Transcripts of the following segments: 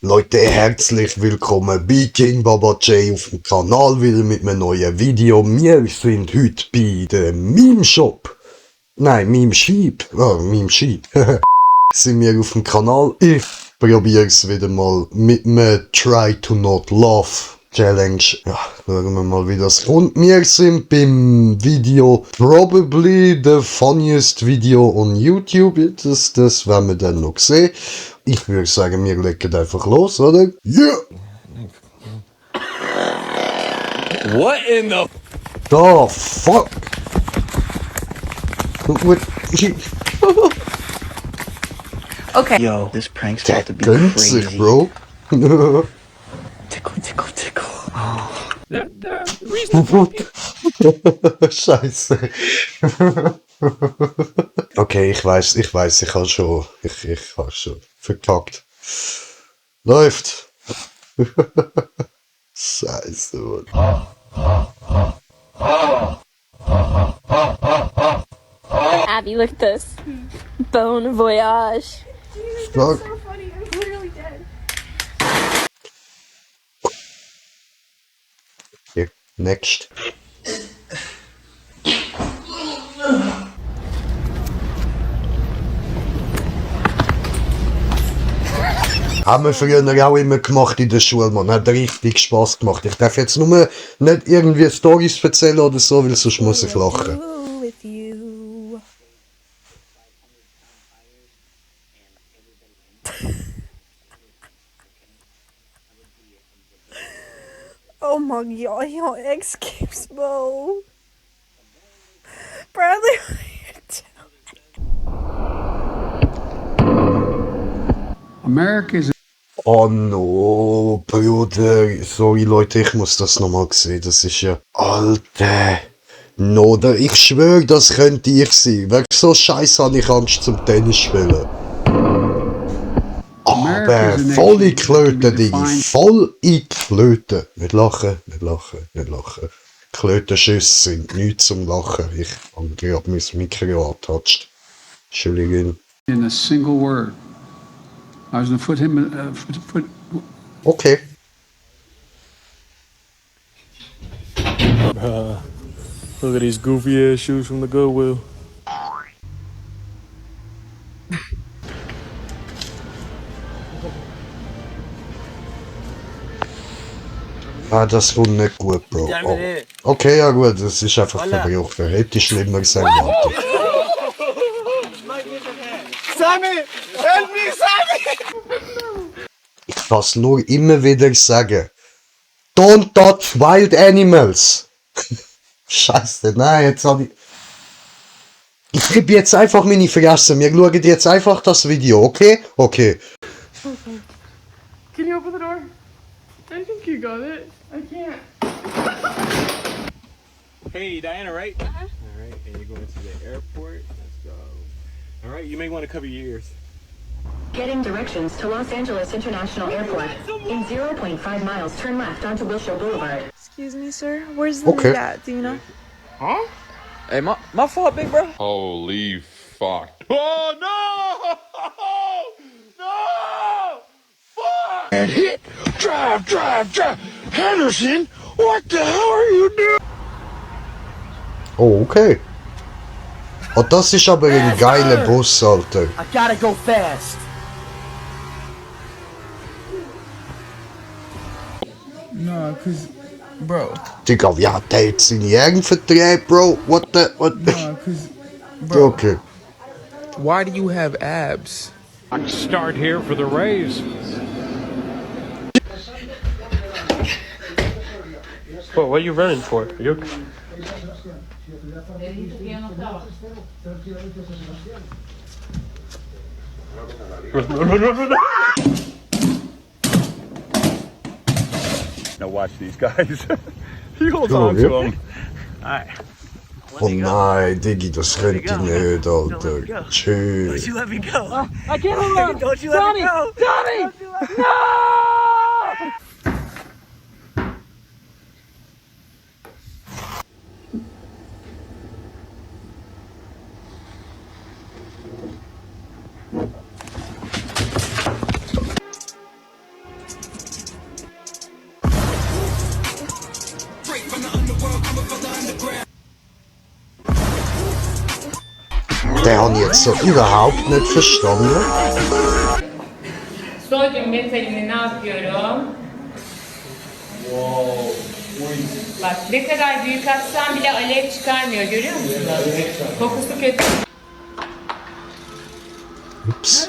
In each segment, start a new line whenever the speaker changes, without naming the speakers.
Leute, herzlich willkommen bei King Baba J auf dem Kanal wieder mit einem neuen Video. Wir sind heute bei TheMemeSheep. Nein, TheMemeSheep. TheMemeSheep. Sind wir auf dem Kanal. Ich probiere es wieder mal mit einem Try to Not Laugh Challenge. Ja, schauen wir mal, wie das kommt. Wir sind beim Video Probably the funniest video on YouTube. Das werden wir dann noch sehen. Ich würde sagen, wir legen einfach los, oder? Yeah!
What in the...
The fuck? What?
Okay. Yo, this prank's about to be
Günstig,
crazy.
Bro.
Tickle, tickle, tickle. Oh.
Scheiße. Okay, ich weiß, ich habe schon verkackt. Läuft. Scheiße, Mann.
Abby, look at this. Bon voyage.
Fuck.
So funny. I'm literally dead.
Okay, next. Haben wir früher auch immer gemacht in der Schule, man. Hat richtig Spaß gemacht. Ich darf jetzt nur nicht irgendwie Storys erzählen oder so, weil sonst muss ich lachen.
Oh my god, your ex keeps Bo. Bradley, what are you doing?
America's.
Oh no, Bruder. Sorry Leute, ich muss das nochmal sehen. Das ist ja... Alter. No, ich schwöre, das könnte ich sein. Wegen so Scheiße habe ich Angst zum Tennis spielen. Aber voll in die Klöte, Digi. Voll in die Klöte. Nicht lachen, nicht lachen, nicht lachen. Klötenschüsse sind nichts zum Lachen. Ich habe gerade mein Mikro angetatscht. Entschuldigung.
In a single word. I was gonna put him foot.
Okay.
Look at these goofy ass shoes from the Goodwill.
Ah, das kommt nicht gut, Bro. Oh. Okay, ja gut, das ist einfach verbrochen. Hätte schlimmer sein können.
Sammy! Help me, Sammy!
Ich kann es nur immer wieder sagen. Don't touch wild animals! Scheiße, nein, jetzt hab ich... Ich gebe jetzt einfach meine Fresse. Wir schauen jetzt einfach das Video, okay? Okay.
Can you open the door? I think you got it. I can't.
Hey, Diana, right? Alright, and you're going to the airport. Let's go. Alright, you may want to cover your ears.
Getting directions to Los Angeles International Airport. In 0.5 miles, turn left onto Wilshire Boulevard.
Excuse me, sir. Where's the lead at? Do you know?
Huh?
Hey, my fault, big bro.
Holy fuck. Oh no! No! Fuck! And hit! Drive! Henderson! What the hell are you doing?
Oh, okay. Oh, das ist aber ein geiler Bus, Alter.
I gotta go fast.
No, cause, bro.
Digga, wie hat der jetzt seine Augen verdreht, Bro? What the...
No, cause, bro.
Okay.
Why do you have abs?
I start here for the raise. Whoa, what are you running for? Are you okay? No.
Now watch these guys. He holds on to them. Alright.
Oh nein, Diggi, das könnte ich nicht, Alter. Tschüss.
Don't you let me go.
I can't hold on.
Don't you let me go.
Tommy! No!
Den habe ich jetzt so überhaupt nicht verstanden.
Sodyum metalini ne yapıyorum? Bak ne kadar büyük atsam bile alev çıkarmıyor, görüyor musunuz? Kokusu kötü.
Ups.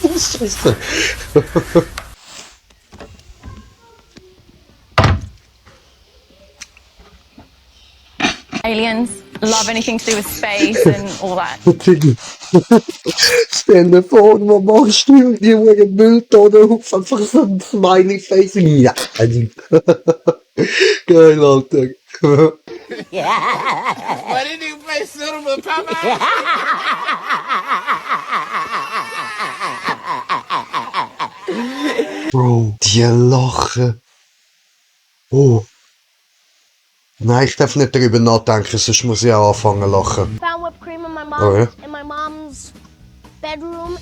Was ist das?
Aliens love anything to do with space and all that.
Stell dir vor, was machst du? Die wollen Mülltonne auf, einfach so ein Smiley-Face. Ja. Geil, Alter.
What did you play suitable, Papa?
Bro, die lachen. Oh. Nein, ich darf nicht darüber nachdenken, sonst muss ich auch anfangen zu lachen.
Found whipped cream in my mom's bedroom,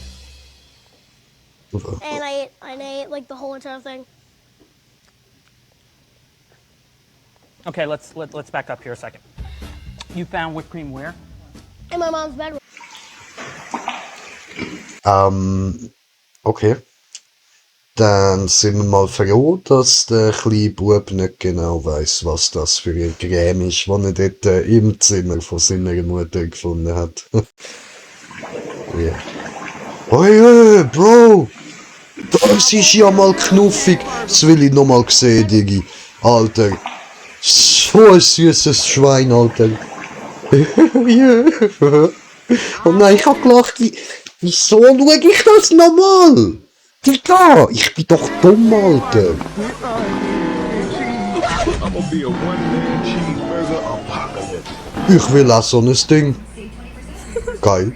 and I ate like the whole entire thing.
Okay, let's back up here a second. You found whipped cream where?
In my mom's bedroom.
Okay. Dann sind wir mal froh, dass der kleine Bub nicht genau weiss, was das für eine Creme ist, die er dort im Zimmer von seiner Mutter gefunden hat. Yeah. Hey, Bro! Das ist ja mal knuffig. Das will ich noch mal sehen, Digi. Alter. So ein süßes Schwein, Alter. Yeah. Oh nein, ich hab gelacht. Wieso schaue ich das nochmal? Digga, ich bin doch dumm, Alter. Ich will auch so ein Ding. Geil.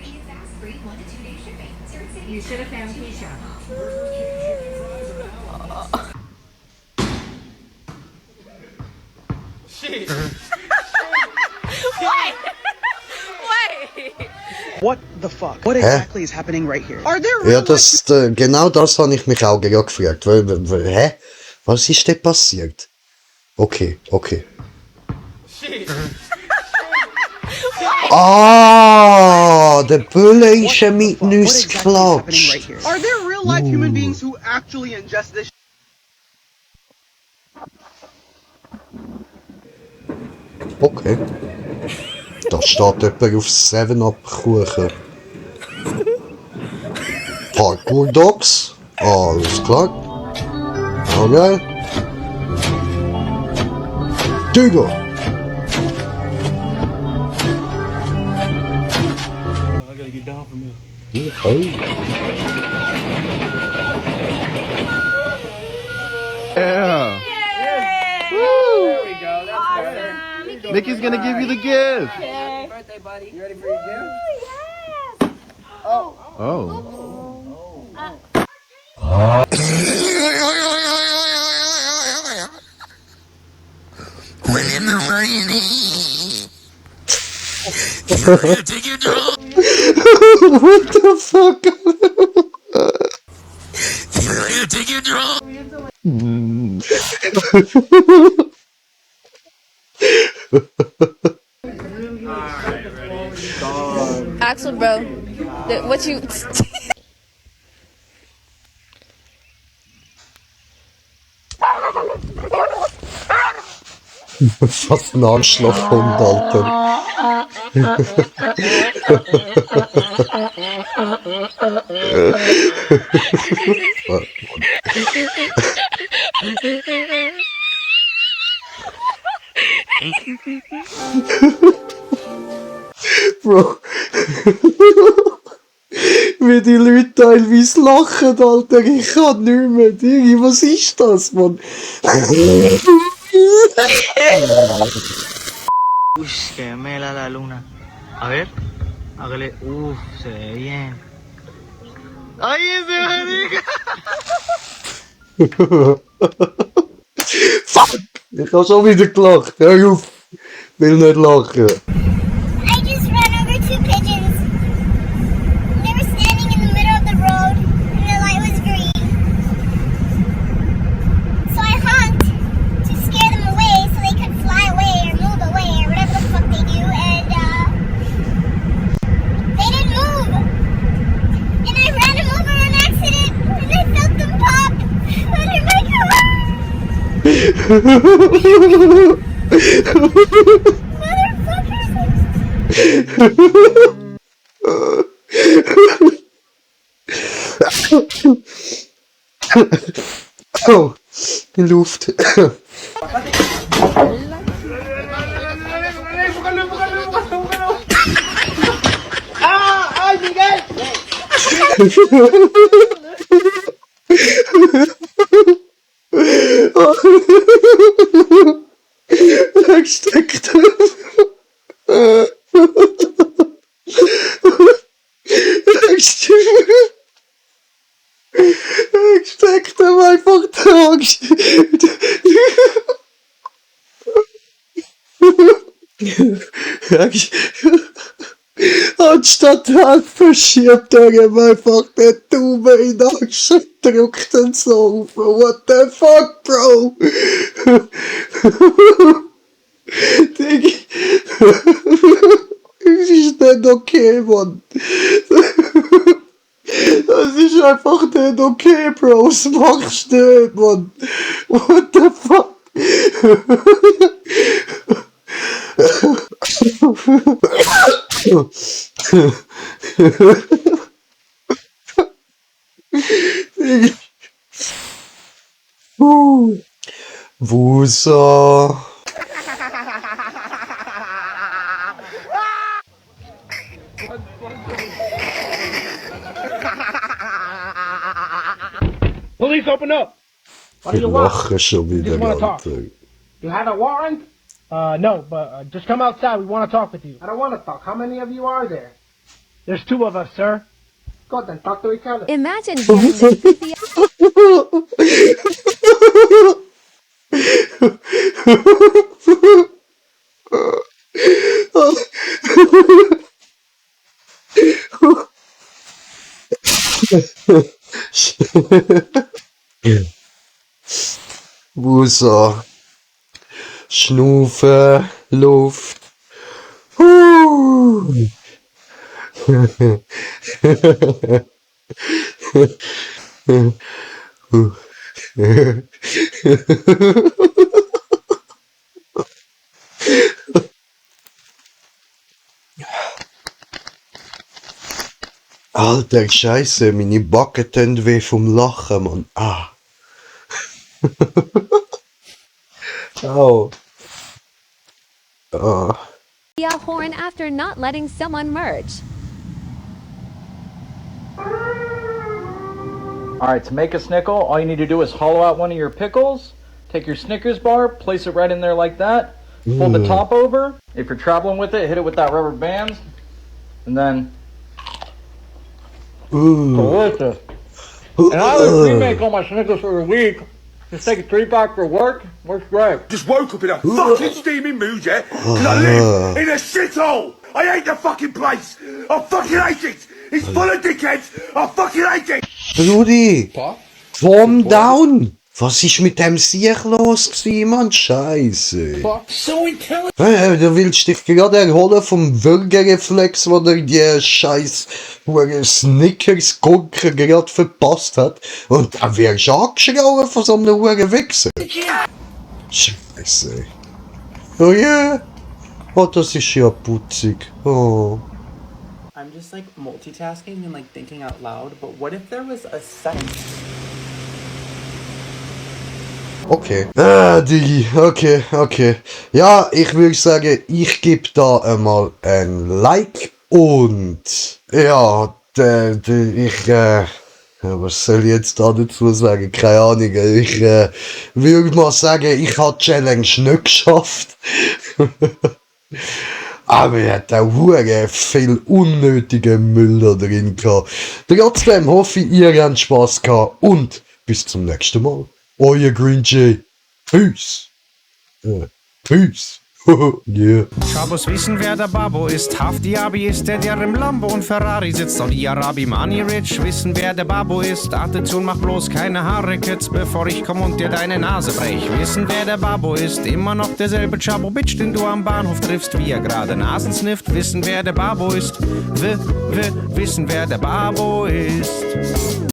What the fuck? What exactly is happening right here? Are there
Ja, genau das habe ich mich auch gerade gefragt. Hä? Was ist denn passiert? Okay. Ah, der Bulle ist ja mit Nüsse geklatscht.
Are there real life human beings who actually ingest this?
Okay. Da steht jemand auf 7-Up-Kuchen. Parkour Dogs. Alles klar. Okay. Digga.
I gotta get down from here.
Yeah.
There we go. That's better.
Nikki's gonna give you the gift.
Happy birthday, buddy. You ready for your gift?
Yes.
Oh.
What the fuck?
Take your drum.
Axel, bro, what you...
Was ein Arschlochhund, Alter. Bro. Wie die Leute teilweise lachen, Alter. Ich kann nicht mehr. Digi, was ist das, Mann?
Uy, que mela la luna. A ver, hágale. Uf, se ve bien. ¡Ay, ese marica!
Fuck! Ich habe schon wieder gelacht. Hör auf! Will nicht lachen.
I just ran over two pigeons. They were standing in the middle of the road, and the light was green. So I honked to scare them
Oh, die Luft.
¡Ay, Miguel!
Weggesteckt. Weggesteckt, einfach da. Anstatt halt verschiebt er ihm einfach den Daumen in den Arsch und drückt ihn so auf. What the fuck, Bro? Diggi. Das ist nicht okay, Mann. Das ist einfach nicht okay, Bro. Das machst du nicht, Mann. What the fuck? Wusa.
Police, open up. What do
Ich
you want?
lache schon
You
wieder,
just want to talk.
Alter.
You have a warrant? No, but just come outside. We want to talk with you. I don't want to talk. How many of you are there? There's 2 of us, sir. Go then, talk to each other.
Imagine getting the
Wusa. Schnaufen, Luft. Alter, Scheiße, meine Backen tun weh vom Lachen, Mann. Ah. Oh. Oh.
yell horn after not letting someone merge.
Alright, to make a snickle, all you need to do is hollow out one of your pickles, take your Snickers bar, place it right in there like that, fold the top over. If you're traveling with it, hit it with that rubber band, and then... Delicious. And I would remake all my Snickers for a week. Just take a 3-pack for work. Works great.
Just woke up in a fucking steaming mood, yeah? Because I live in a shithole. I hate the fucking place. I fucking hate it. It's full of dickheads. I fucking hate it.
Rudi, calm down. Was ist mit dem Sieg los gewesen, Mann? Scheiße.
So intelligent.
Du willst dich gerade erholen vom Würgereflex, wo der die scheiß Snickers Gurken gerade verpasst hat. Und da wirst du angeschrien von so einem Wichser. Scheiße. Oh yeah. Oh, das ist ja putzig. Oh.
I'm just like multitasking and like thinking out loud, but what if there was a second?
Okay. Digi, okay. Ja, ich würde sagen, ich gebe da einmal ein Like und ja, was soll ich jetzt da dazu sagen? Keine Ahnung. Ich würde mal sagen, ich habe die Challenge nicht geschafft. Aber er hat auch hure viel unnötigen Müll da drin gehabt. Trotzdem hoffe ich, ihr habt Spass gehabt und bis zum nächsten Mal. Euer Green J. Peace. Peace. Yeah.
Chabos wissen, wer der Babo ist. Hafti-Abi ist der im Lambo und Ferrari sitzt. Saudi-Arabi, Money Rich, wissen, wer der Babo ist. Attention, mach bloß keine Haare Kids, bevor ich komm und dir deine Nase brech. Wissen, wer der Babo ist. Immer noch derselbe Chabo-Bitch, den du am Bahnhof triffst, wie er gerade Nasen snifft. Wissen, wer der Babo ist. Wissen, wer der Babo ist.